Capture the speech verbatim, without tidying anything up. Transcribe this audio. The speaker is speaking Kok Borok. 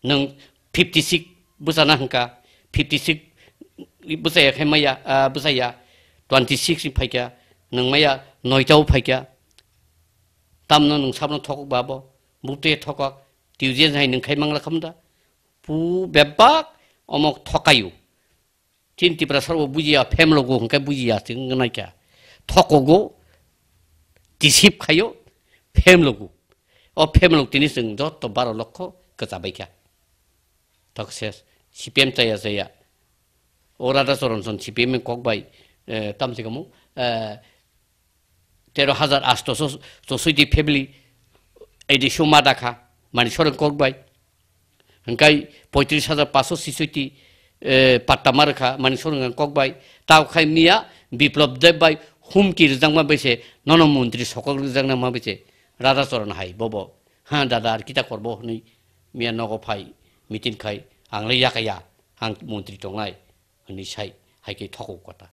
Nwng fifty six bwchana hwnkha, fifty six bwchaya khai maya, ah, bwchaya, twenty six ni phaikha, nwng maya noita o phaikha. Tamno nwng sabno thokok babo, bukte thokok, tuijen hai nwng khai mangla khamda. Pu bebak omok thokayu. Chin Tipra sarbo bujiya, phemlogo hwnkhe bujiya, chwng naikha. Thokogo, tisip khayo, phemlogo. O phemlog tini chwng joto baro lokho kwchabaikha. Tok ses, C P M chaya chaya. O Radha Charan Chon C P M kok bai, eh, tamsi kamu, eh, tero hajar asto so, so sui di family, edi suma dakha, mani sorong kok bai. Hingkai poitris hajar paso sisoi ti, eh, patta markha, mani sorong kok bai. Tao khai miya, Biplop Deb bai, humki rijangma bai se, nono montri sokok rijangna ma bai se, Radha Charan hai, bobo. Ha, dada, ar kita korbo hwnwi, miya nogo phai, meeting khai, ang le yakaya, ang montri tongnai, hwnwi sai, hai khe thokok kota.